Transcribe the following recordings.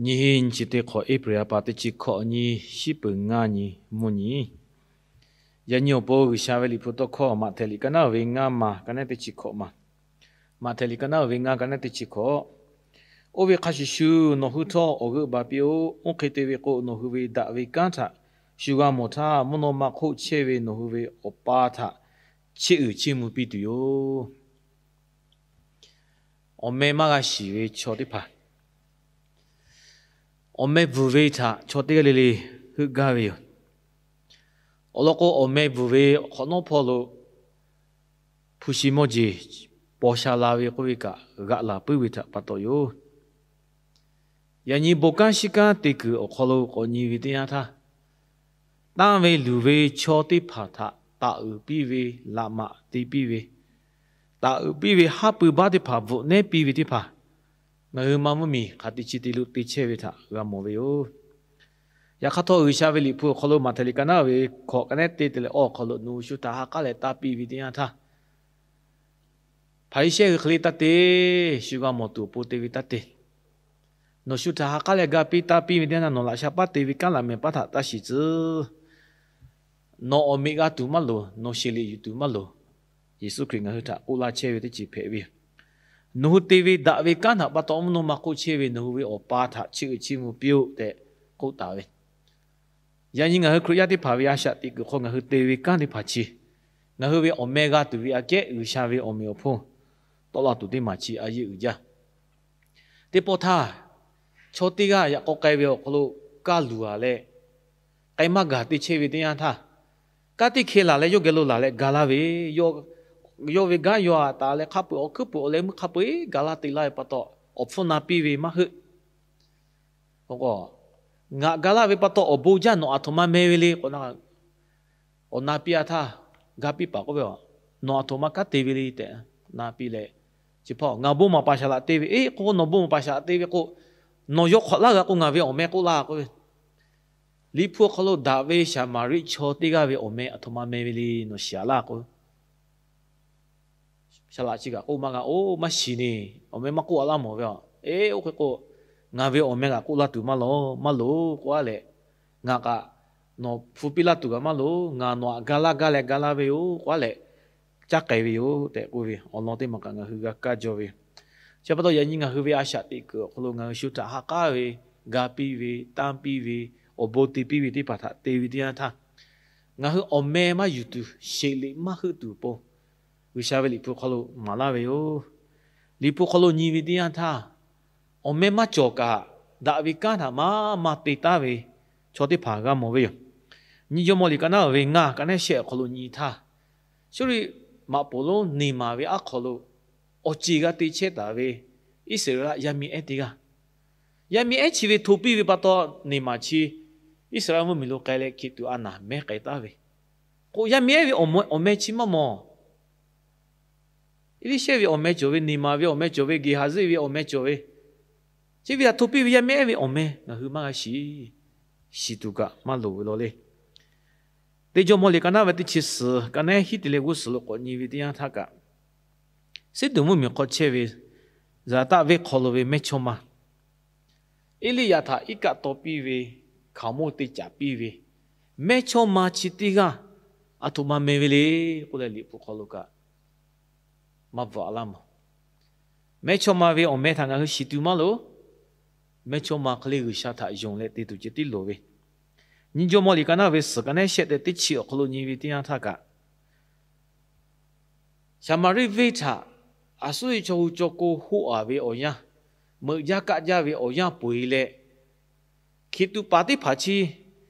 Nyiˇ hinˉ nyiˇ chi teˇ hk'awꞈ, April ha pa teˇ chi hkawꞈ nyi, shiˉ peuˬ ngaˇ nyi, mvuhˇ nyi. Yaꞈ nyi awˬ pon G'uiˬsha ve liꞈ hpu tawˇ hkawˇ Maꞈhtehˍ liꞈ ka naˉ ve ngaˇ ma ka neˉ teˇ chi hkawꞈ ma. Maꞈhtehˍ liꞈ ka naˉ ve ngaˇ ka neˉ teˇ chi hkawꞈ. Oˇ ve hk'a shuˍ shuˍ nawˬ hui htawˇ awˬ g'euˆ ba piˇ-oˆ. Oˇ hk'e te ve k'o, nawˬ hui ve daꞈ ve kanˉ htaꞈ shu g'a mawˬ htaˇ, mvuhˇ naw ma hk'oˆ chehˇ ve nawˬ hui ve Awˬ pa htaꞈ chiˇ uiˍ chiˇ mvuh piˇ tuˬ yoˬ. Awˬ meh maˇ g'a shiˍ ve chaw teˇ hpaˍ, awˬ meh bvuhˬ ve htaꞈ chaw teˇ g'aˇ le le heuˆ gaˇ ve yoˬ. Awˬ lawn k'o, awˬ meh bvuhˬ ve hk'awꞈ nawˉ hpawˇ lo hpu shi mawˇ jeˬ paw sha la ve k'oˆ ve kaꞈ g'aꞈ laˬ puiˉ ve htaꞈ pa taw yoˬ. Yaꞈ nyi bon kanˉ shiˉ kanˉ te kuiˬ awˬ hk'aw lo k'awꞈ nyi ve teˇ yanˇ htaˇ, tanˇ ve luˬ ve chaw teˇ hpaˍ htaꞈ taˍ uiˍ piˇ ve, laꞈ maꞈ te piˇ ve, taˍ uiˍ piˇ ve, haˉ pui baˆ teˇ hpaˍ bvuhꞈ nehˉ piˇ ve teˇ hpaˍ, ngaˬ hui ma mvuhˇ miˬ hk'aˬ te chi te lo te chehˇ ve htaꞈ g'a mawˬ ve yoˬ. Yaꞈ hk'aˇ htawˇ, G'uiˬsha ve liꞈ hpu awˬ hk'aw lo Maꞈhtehˍ liꞈ ka naˉ ve hkawꞈ ka neˉ te te leh awˬ hk'aw lo nawˬ hui shu htaꞈ ha k'aˉ leh tanˇ piˇ ve teˇ yanˇ htaˇ, Hpaˍriˍsehˇ hui hk'e le taˇ te, shu g'a mawˬ tuˬ awˬ pon te ve taˇ te. Nawˬ shu htaꞈ ha k'aˉ leh ga piˇ tanˇ piˇ ve teˇ yanˇ htaˇ, nawˬ laꞈ sha paˉ te ve kanˉ laꞈ mehˍ paˉ htaꞈ taˇ shiˍ tcuh. Nawˬ awˬ meꞈ g'a tuˬ maˇ loˍ, nawˬ sheˍ liꞈ yuˬ tuˬ maˇ loˍ. Yeˍsuˆ Hkriꞈ ngaˬ hui htaꞈ k'oˆ laˇ chehˇ ve teˇ ceuˬ hpehꞈ ve yoˬ. Nawˬ hui te ve daꞈ ve kanˉ htaꞈ pa taw, mvuhˇ naw ma hk'oˆ chehˇ ve nawˬ hui ve Awˬ pa htaꞈ chiˇ uiˍ chiˇ mvuh piˇ-oˆ tehꞈ k'oˆ taˍ ve. Yaꞈ nyi ngaˬ hui Hkriꞈ yaˇ teˇ hpaˍ ve a shaꞈ teꞈ kuiˬ hk'aw ngaˬ hui te ve kanˉ teˇ hpaˍ chi, ngaˬ hui ve awˬ meh g'a tuˬ ve aꞈ kehˉ G'uiˬsha ve awˬ meꞈ awˬ hponˇ tawˆ la tuˬ teˇ maˬ chi a yeˇ uiˍ jaˇ. Teˇ pawˆ htaˇ, chaw teˇ g'aˇ yaꞈ k'aw k'ai ve awˬ hk'aw lo kaˇ luˬ-a leh, k'ai maˇ gaˬ te chehˇ ve teˇ yanˇ htaˇ, kanˉ teˇ hkeh laˬ leh yawˇ geh lo laˬ leh ga laˇ ve, yawˇ ve gaˉ yawˇ-a taˍ leh hk'a peu-eˬ awˬ hkuiˉ peuˬ awˬ leh meuˇ hk'a peu-eˬ ga laˇ te laˇ ve pa taw, awˬ hpfuhˇ na piˇ ve maˇ heuˆ. Ngaˬ ga laˇ ve pa taw awˬ bon jaˇ, nawˬ aˬ htoꞈ ma meh ve le k'o, awˬ na piˇ-a htaˇ, ga piˇ paˍ k'oˆ ve, nawˬ aˬ htoꞈ ma kanˉ te ve le tehꞈ na piˇ leh, chi hpaˇ ngaˬ bon maˍ paˍ shaˍ laꞈ te ve, eˬ k'o nawˬ bon maˍ paˍ shaˍ laꞈ te ve k'o, nawˬ yawˇ hk'awꞈ laˇ g'a k'o ngaˬ ve awˬ meh k'oˆ laˇ k'oˆ ve. Liꞈ hpu awˬ hk'aw lo daꞈ ve Saˍmaˍriˆ chaw teˇ g'aˇ ve awˬ meh aˬ htoꞈ ma meh ve le nawˬ shiˍ-a laˇ k'o, shaˍ laꞈ chi kaꞈ k'oˆ maˇ g'a, oˇ maˇ shiˍ neˬ, awˬ meh maˇ k'oˆ-a laˇ mawˬ ve a. Eˬ, oˇ hk'e k'o, ngaˬ ve awˬ meh kaꞈ k'oˆ laˇ tuˬ maˇ loˍ, maˇ loˍ k'oˆ-a leh, ngaˬ kaꞈ nawˬ hpu piˇ laˇ tuˬ kaꞈ maˇ loˍ, ngaˬ nawˬ aꞈ ga laˇ gaˇ leh ga laˇ ve yoˬ k'oˆ-a leh, caˇ k'ai ve yoˬ tehꞈ k'oˆ ve awˬ lawn teˇ maˬ kaꞈ ngaˬ hui g'a kaˇ jaw ve. Chi pa taw yaꞈ nyi ngaˬ hui ve a shaꞈ teꞈ kuiˬ awˬ hk'aw lo ngaˬ hui shu htaꞈ ha k'aˉ ve, ga piˇ ve, tanˇ piˇ ve, awˬ bon te piˇ ve teˇ hpaˍ htaꞈ te ve teˇ yanˇ htaˇ, ngaˬ hui awˬ meh maˇ yuˬ tuˬ, sheˍ liꞈ maˇ heuˆ tuˬ awˬ pon, G'uiˬsha ve liꞈ hpu hk'aw lo maˍ laˇ ve yoˬ. Liꞈ hpu hk'aw lo nyi ve teˇ yanˇ htaˇ, awˬ meh maˇ cawˬ kaꞈ, daꞈ ve kanˉ htaꞈ maˇ maˇ te taˉ ve chaw teˇ hpaˍ g'a mawˬ ve yoˬ. Nyi Jawˇmawˇ liꞈ ka naˉ ve ngaˇ ka neˉ shehˆ awˬ hk'aw lo nyi htaˇ, Suˇriˆ maꞈ poˍ lonˉ Neˍmaˍ ve aˉ hk'aw lo awˬ ceˬ g'a te chehˇ taˍ ve Iˉsaˍreˍlaˆ yaˇ miˇ ehˉ teˇ g'aˇ, yaˇ miˇ ehˉ chi ve hto piˇ ve pa taw, Neˍmaˍ chi Iˉsaˍreˍlaˆ mvuhˇmiˬ lo k'ai leh hkiˬ tuꞈ a naˍ mehˉ k'ai taˍ ve. K'o, yaˇ miˇ ehˉ ve awˬ meh chi maˇ mawˬ. Eˇliˇshehˇ ve awˬ meh cawˬ ve, Neˍmaˍ ve awˬ meh cawˬ ve, Geˍhaˍziˆ ve awˬ meh cawˬ ve, chi ve htaꞈ hto piˇ ve yaˇ miˇ ehˉ ve awˬ meh ngaˬ hui maˇ g'a shiˍ, shiˍ tuˬ kaꞈ maˇ loˍ ve law le. Teˇ Jawˇmawˇ liꞈ ka naˉ ve teˇ chi suhˍ ka neˉ hiˉ te leh g'uˇ suhˍ lo k'awꞈ nyi ve teˇ yanˇ htaˇ kaꞈ, Siˉdonˍ mvuhˇmiˬ hk'aw chehˇ ve Zaˍtaˆ venˇ hk'aw lo ve mehˇchawˇma, Eˇliˇyaꞈ htaꞈ iˉ kaˆ taw piˇ ve, hkaoˍmonˇ te caˍ piˇ ve mehˇchawˇma chi teˇ g'aˇ aˬ htoꞈ ma meh ve le k'oˆ leh, Liꞈ hpu hk'aw lo kaꞈ maˇ bvuhꞈ-a laˇ mawˬ. Mehˇchawˇma ve awˬ meh htaꞈ ngaˬ hui shiˍ tuˬ maˇ loˍ. Mehˇchawˇma hk'e le G'uiˬsha htaꞈ yonˍ leh te tuˬ ceh tiˉ loˍ ve. Nyi Jawˇmawˇ liꞈ ka naˉ ve suhˍ ka neˉ shehˆ tehꞈ teˇ chi awˬ hk'aw lo nyi ve teˇ yanˇ htaˇ kaꞈ, Saˍmaˍriˆ venˇ htaꞈ Aˍsuˇriˆ chaw hui caw ko hoˆ-a ve awˬ yanˇ, meuꞈ jaˇ kaˆ jaˇ ve awˬ yanˇ peu-eˬ leh, hkiˬ tuꞈ paˍ teˇ hpaˍ chi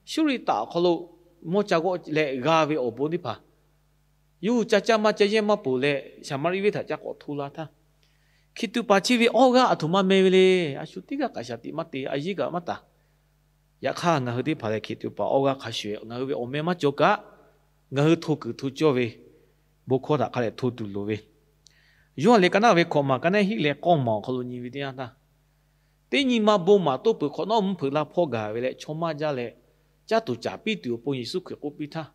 Suˇriˆ taꞈ awˬ hk'aw lo mawˇ ca g'awˆ leh g'a ve awˬ bon teˇ hpaˍ yawˇ hui ca caˇ maˇ ca yehˇ maˇ peuˬ leh, Saˍmaˍriˆ venˇ htaꞈ ca k'awꞈ hto la htaˇ, hkiˬ tuꞈ paˍ chi ve awˇ g'aˇ aˬ htoꞈ ma meh ve le. A shu teˇ g'aˇ k'aꞈ shaˍ tiꞈ maˇ te, a yiˉ kaꞈ maˇ taˍ. Yaꞈ hk'aˇ, ngaˬ hui teˇ hpaˍ lehˬ hkiˬ tuꞈ paˍ awˇ g'aˇ hk'a shuˍ ngaˬ hui ve awˬ meh maˇ cawˬ kaꞈ, ngaˬ hui hto kuiˬ hto cawˇ ve bon hkawˇ htaꞈ hk'a dehꞈ hto tuˬ loˍ ve. Yoˇhanˬ liꞈ ka naˉ ve hkawꞈ maˬ ka neˉ hiˆ leh k'awˇ maˬ awˬ hk'aw lo nyi ve teˇ yanˇ htaˇ, teˇ nyi ma bon maˍ toˇ peuˬ hk'awꞈ nawˉ mvuhˇ hpeuꞈ la hpawˇ gaˬ ve leh, chaw maˇ jaˇ leh caˇ tuˬ caˍ piˇ tuˬ awˬ pon Yeˍsuˆ Hkriꞈ k'oˆ piˇ htaˇ,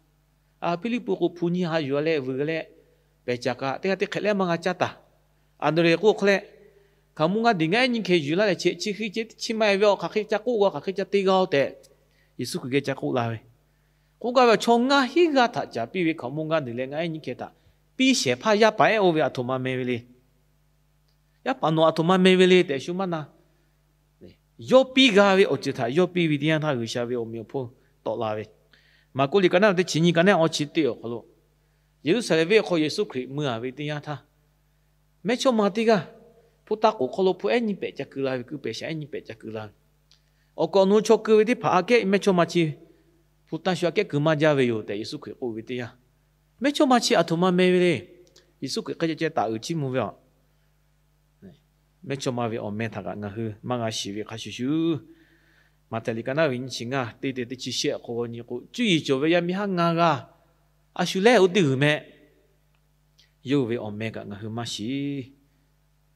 Hpiˇliˇpuˆ k'o, hpu nyi ha yuˬ-a leh vuiˬ leh pehˬ caˍ kaꞈ, teˇ g'aˇ teˇ hk'ehꞈ lehˉ maˇ g'a caˇ taˍ. Anˍdrehˍ k'o hk'e leh, hkaoˍmonˇ g'aˇ diˬ ngaˬ ehˉ nyiˇ hkeh yuˬ laˇ leh, chi chi hk'e chi maˇ e ve, awˬ hk'aˬ hk'e ca k'oˆ g'a, hk'aˬ hk'e ca te g'a-oˬ tehꞈ Yeˍsuˆ Hkriꞈ geh ca k'oˆ la ve. K'oˆ gaˇ ve, Chaw ngaˇ hinˉ g'aˇ htaꞈ caˍ piˇ ve hkaoˍmonˇ g'aˇ diˬ leh ngaˬ ehˉ nyiˇ hkeh htaꞈ piˇ shehˍ hpaˇ yaˇ paˍ ehˉ oˇ ve aˬ htoꞈ ma meh ve le. Yaˇ paˍ nawˬ aˬ htoꞈ ma meh ve le tehꞈ shu maˇ na. Yawˇ piˇ g'a ve awˬ ceuˬ htaꞈ yawˇ piˇ ve teˇ yanˇ htaˇ, G'uiˬsha ve awˬ meꞈ awˬ hponˇ tawˆ la ve. Maˍkuˆ liꞈ ka naˆ teˇ chi nyiˇ, ka naˆ awˇ chi teˇ awˬ hk'aw lo, Yeˍruˆsaˍlehnˍ venˇ awˬ hk'aw Yeˍsuˆ Hkriꞈ mui a ve teˇ yanˇ htaˇ, mehˇchawˇma teˇ g'aˇ hpu taˇ k'oˍ hk'aw lo hpu ehˉ nyiˇ pehꞈ ca keu la ve, keu pehꞈ shaꞈ ehˉ nyiˇ pehꞈ ca keu la ve. Awˬ kaˍ awˬ nu chaw keu ve teˇ hpaˍ aꞈ kehˉ mehˇchawˇma chi hpu taˇ shu aꞈ kehˉ keu maˇ jaˇ ve yoˬ tehꞈ Yeˍsuˆ Hkriꞈ k'oˆ ve teˇ yanˇ, mehˇchawˇma chi aˬ htoꞈ ma meh ve le. Yeˍsuˆ Hkriꞈ hk'e ceh ceh taˍ uiˍ chiˇ mvuh ve aˬ. Mehˇchawˇma ve awˬ meh htaꞈ kaꞈ ngaˬ hui maˇ g'a shiˍ ve hk'a shuˍ shuˍ, Maꞈhtehˍ liꞈ ka naˆ ve nyiˇ chi ngaˇ teˇ te teˇ chi shehˆ awˬ hk'aw lo nyi k'o, cuˇ yiˍ cawˬ ve yaˇ miˇ haˉ ngaˇ g'aˇ a shu lehˉ oˇ teˇ g'uiˬ meh, yawˇ hui ve awˬ meh kaꞈ ngaˬ hui maˇ shiˍ.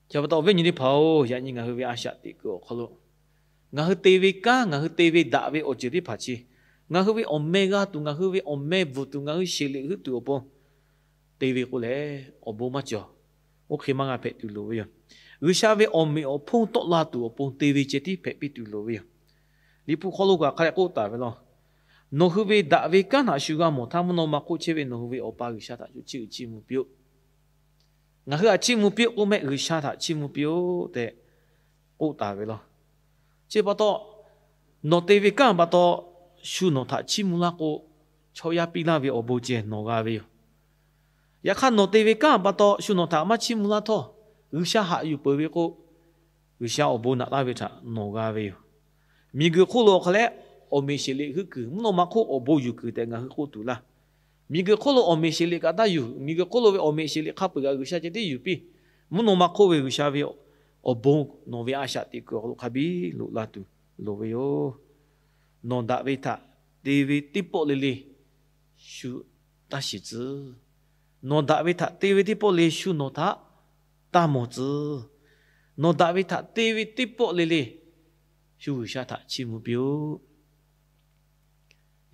Chi pa taw awˬ viˉ awˬ nyi teˇ hpaˍ-oˬ, yaꞈ nyi ngaˬ hui ve a shaꞈ teꞈ kuiˬ awˬ hk'aw lo ngaˬ hui te ve kanˉ, ngaˬ hui te ve daꞈ ve awˬ ceuˬ teˇ hpaˍ chi ngaˬ hui ve awˬ meh g'a tuˬ, ngaˬ hui ve awˬ meh bvuhˬ tuˬ, ngaˬ hui sheˍ liꞈ heuˆ tuˬ awˬ pon te ve k'o lehˬ, awˬ bon maˇ cawˬ. Oˇ hk'e maˇ g'a hpehꞈ tuˬ loˍ ve yoˬ. G'uiˬsha ve awˬ meꞈ awˬ hponˇ tawˆ la tuˬ awˬ pon te ve ceh tiˉ hpehꞈ piˇ tuˬ loˍ ve yoˬ. Liꞈ hpu hk'aw lo kaꞈ hk'a dehꞈ k'oˆ taˍ ve law, Nawˬ hui ve daꞈ ve kanˉ htaꞈ shu g'a mawˬ htaˇ, mvuhˇ naw ma hk'oˆ chehˇ ve nawˬ hui ve Awˬ pa G'uiˬsha htaꞈ shu chiˇ uiˍ chiˇ mvuh piˇ-oˆ. Ngaˬ hui htaꞈ chiˇ mvuh piˇ-oˆ k'oˆ mehˆ, G'uiˬsha htaꞈ chiˇ mvuh piˇ-oˆ tehꞈ k'oˆ taˍ ve law. Chi pa taw, nawˬ te ve kanˉ pa taw shu nawˬ htaꞈ chiˇ mvuh laˇ k'o, chaw yaˇ piˇ laˇ ve awˬ bon ceh nawˬ g'a ve yoˬ. Yaꞈ hk'aˇ, nawˬ te ve kanˉ pa taw shu nawˬ htaꞈ maˇ chiˇ mvuh laˇ htawˇ, G'uiˬsha haꞈ yuˬ peuˬ ve k'o, G'uiˬsha awˬ bon naꞈ laˇ ve htaꞈ nawˬ g'a ve yoˬ. Miˬguiˬ hk'oˆ lo awˬ hk'a leh awˬ meꞈ sheˍ liꞈ heuˆ kuiˬ, mvuhˇ naw ma hk'oˆ awˬ bon yuˬ kuiˬ tehꞈ ngaˬ hui k'oˆ tuˬ laˇ. Miˬguiˬ hk'oˆ lo awˬ meꞈ sheˍ liꞈ kaꞈ taˇ yuˬ. Miˬguiˬ hk'oˆ lo ve awˬ meꞈ sheˍ liꞈ hk'a peu-eˬ kaꞈ G'uiˬsha ceh tiˉ yuˬ piˇ. Mvuhˇ naw ma hk'oˆ ve G'uiˬsha ve awˬ bon nawˬ ve a shaꞈ teꞈ kuiˬ awˬ hk'aw lo hk'a biˇ loꞈ la tuˬ loˍ ve yoˬ. Nawˬ daꞈ ve htaꞈ te ve teˇ pawˆ le le shu taˇ shiˍ tcuh. Nawˬ daꞈ ve htaꞈ te ve teˇ pawˆ le shu nawˬ htaꞈ taˇ mawˬ tcuh. Nawˬ daꞈ ve htaꞈ te ve teˇ pawˆ le le shu G'uiˬsha htaꞈ chiˇ mvuh piˇ-oˆ.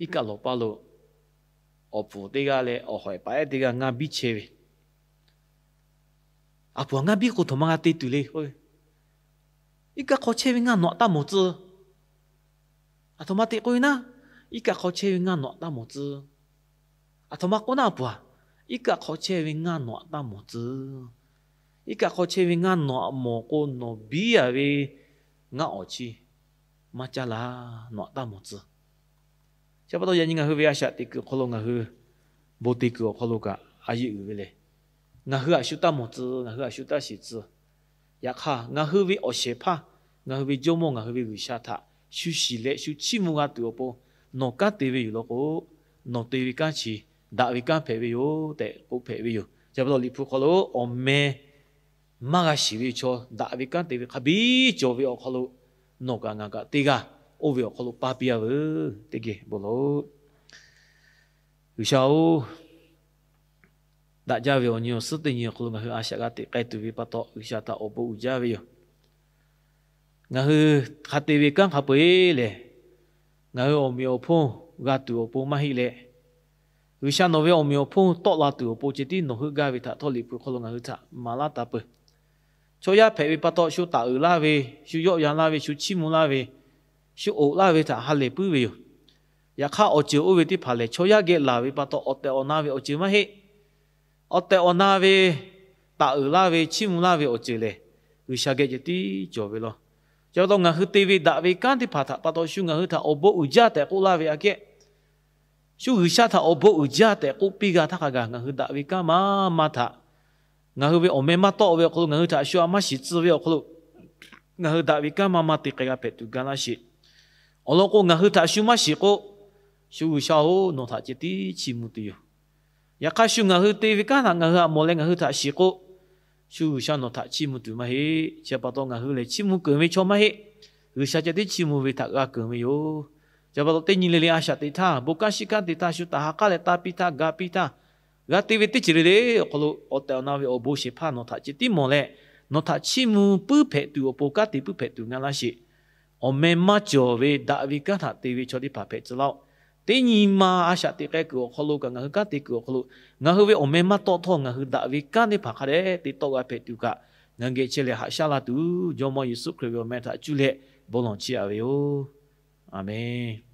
Iˉ kaˆ lawˬ paˇ lo awˬ puˍ teˇ g'aˇ leh awˬ hawehꞈ paˍ ehˉ teˇ g'aˇ ngaˇ biˇ chehˇ ve. Aˬ puˍ aˬ ngaˇ biˇ k'o, htoꞈ ma g'a te tuˬ le k'oˆ ve, iˉ kaˆ hk'aw chehˇ ve ngaˇ nawˬ aꞈ taˇ mawˬ tcuh. Aˬ htoꞈ ma te k'oˆ ve naˉ, iˉ kaˆ hk'aw chehˇ ve ngaˇ nawˬ aꞈ taˇ mawˬ tcuh. Aˬ htoꞈ ma k'oˆ naˉ, aˬ puˍ aˬ, iˉ kaˆ hk'aw chehˇ ve ngaˇ nawˬ aꞈ taˇ mawˬ tcuh. Iˉ kaˆ hk'aw chehˇ ve ngaˇ nawˬ aꞈ mawˬ k'o, nawˬ biˇ a ve ngaˇ awˬ chi maˇ caˇ laˇ, nawˬ aꞈ taˇ mawˬ tcuh. Chi pa taw yaꞈ nyi ngaˬ hui ve a shaꞈ teꞈ kuiˬ awˬ hk'aw lo ngaˬ hui bon te kuiˬ awˬ hk'aw lo kaꞈ a yeˆ uiˍ ve le. Ngaˬ hui aꞈ shu taˇ mawˬ tcuh, ngaˬ hui aꞈ shu taˇ shiˍ tcuh. Yaꞈ hk'aˇ, ngaˬ hui ve awˬ shehˍ hpaˇ, ngaˬ hui ve Jawˇmawˇ, ngaˬ hui ve G'uiˬsha htaꞈ shu shiˍ leh shu chiˇ mvuh g'a tuˬ awˬ pon nawˬ kanˉ te ve yoˬ law k'o, nawˬ te ve kanˉ chi daꞈ ve kanˉ hpehꞈ ve yoˬ tehꞈ k'oˆ hpehꞈ ve yoˬ. Chi pa taw Liꞈ hpu hk'aw lo awˬ meh maˇ g'a shiˍ ve chaw daꞈ ve kanˉ te ve hk'a biˇ cawˬ ve awˬ hk'aw lo, nawˬ kaꞈ ngaˬ kaꞈ teˇ g'aˇ oˇ ve awˬ hk'aw lo paˇ piˇ a veuˬ teˇ geh bon lawˬ-oꞈ. G'uiˬsha-oˬ, daꞈ jaˇ ve awˬ nyi awˬ suhˉ teˇ nyi awˬ hk'aw lo ngaˬ hui a shaꞈ g'a teꞈ k'ai tuˬ ve pa taw, G'uiˬsha htaꞈ awˬ bon uiˍ jaˇ ve yoˬ. Ngaˬ hui hk'a te ve kanˉ hk'a peu-eˬ lehˬ, ngaˬ hui awˬ meꞈ awˬ hponˇ g'a tuˬ awˬ pon maˇ heˆ leh, G'uiˬsha nawˬ ve awˬ meꞈ awˬ hponˇ tawˆ la tuˬ awˬ pon ceh tiˉ nawˬ heuˆ gaˇ ve htaꞈ htawˇ, Liꞈ hpu hk'aw lo ngaˬ hui htaꞈ maˍ laˇ taˍ peuˬ. Chaw yaˇ hpehꞈ ve pa taw, shu taˍ uiˍ laˇ ve, shu yawˆ yan laˇ ve, shu chiˇ mvuh laˇ ve, shu oꞈ laˇ ve htaꞈ ha lehˬ puiˉ ve yoˬ. Yaꞈ hk'aˇ, awˬ ceuˬ oˇ ve teˇ hpaˍ lehˬ, chaw yaˇ geh laˬ ve pa taw awˬ tehˬ awˬ na ve awˬ ceuˬ maˇ heˆ. Awˬ tehˬ awˬ na ve, taˍ uiˍ laˇ ve, chiˇ mvuh laˇ ve awˬ ceuˬ lehˬ, G'uiˬsha geh ceh tiˉ cawˬ ve law. Chi pa taw ngaˬ hui te ve daꞈ ve kanˉ teˇ hpaˍ htaꞈ pa taw shu ngaˬ hui htaꞈ awˬ bon uiˍ jaˇ tehꞈ k'oˆ laˇ ve aꞈ kehˉ, shu G'uiˬsha htaꞈ awˬ bon uiˍ jaˇ tehꞈ k'oˆ piˇ g'a htaˇ hk'a gaˬ, ngaˬ hui daꞈ ve kanˉ maˇ maˇ htaꞈ, ngaˬ hui ve awˬ meh maˇ tawˆ ve awˬ hk'aw lo, ngaˬ hui htaꞈ shu aꞈ maˇ shiˍ tcuh ve awˬ hk'aw lo, ngaˬ hui daꞈ ve kanˉ maˇ maˇ te k'ai g'a hpehꞈ tuˬ ga laˇ sheˍ. Awˬ lawn k'o, ngaˬ hui htaꞈ shu maˇ shiˍ k'o, shu G'uiˬsha-oˬ, nawˬ htaꞈ ceh tiˉ chiˇ mvuh tuˬ yoˬ. Yaꞈ hk'aˇ, shu ngaˬ hui te ve kanˉ htaꞈ ngaˬ hui htaꞈ mawˬ leh ngaˬ hui htaꞈ shiˍ k'o, shu G'uiˬsha nawˬ htaꞈ chiˇ mvuh tuˬ maˇ heˆ. Chi pa taw ngaˬ hui lehˬ chiˇ mvuh keunˍ ve chaw maˇ heˆ. G'uiˬsha ceh tiˉ chiˇ mvuh ve htaꞈ g'a keunˍ ve yoˬ. Chi pa taw teˇ nyi le le a shaꞈ teꞈ htaˇ, bon kanˉ shiˉ kanˉ te htaˇ, shu taˍ ha k'aˉ leh taˇ piˇ htaˇ, ga piˇ htaˇ, g'a te ve teˇ ceuˬ le le awˬ hk'aw lo awˬ tehˬ awˬ na ve awˬ bon shehˍ hpaˇ nawˬ htaꞈ ceh tiˉ mawˬ leh, nawˬ htaꞈ chiˇ mvuh puiˉ hpehꞈ tuˬ awˬ pon kanˉ te puiˉ hpehꞈ tuˬ ngaˬ laˇ sheˍ. Awˬ meh maˇ cawˬ ve daꞈ ve kanˉ htaꞈ te ve chaw teˇ hpaˍ hpehꞈ tcuh laˇ-oˆ. Teˇ nyi ma a shaꞈ teꞈ k'ai kuiˬ awˬ hk'aw lo kaꞈ, ngaˬ hui kanˉ te kuiˬ awˬ hk'aw lo, ngaˬ hui ve awˬ meh maˇ tawˆ htawˇ, ngaˬ hui daꞈ ve kanˉ teˇ hpaˍ hk'a dehꞈ te tawˆ g'a hpehꞈ tuˬ kaꞈ, ngaˬ hui geh chehˇ leh haꞈ shaˉ la tuˬ, Jawˇmawˇ Yeˍsuˆ Hkriꞈ ve awˬ meh htaꞈ cuˇ leh bon lawˬ chiˇ aꞈ ve yoˬ. A menˬ.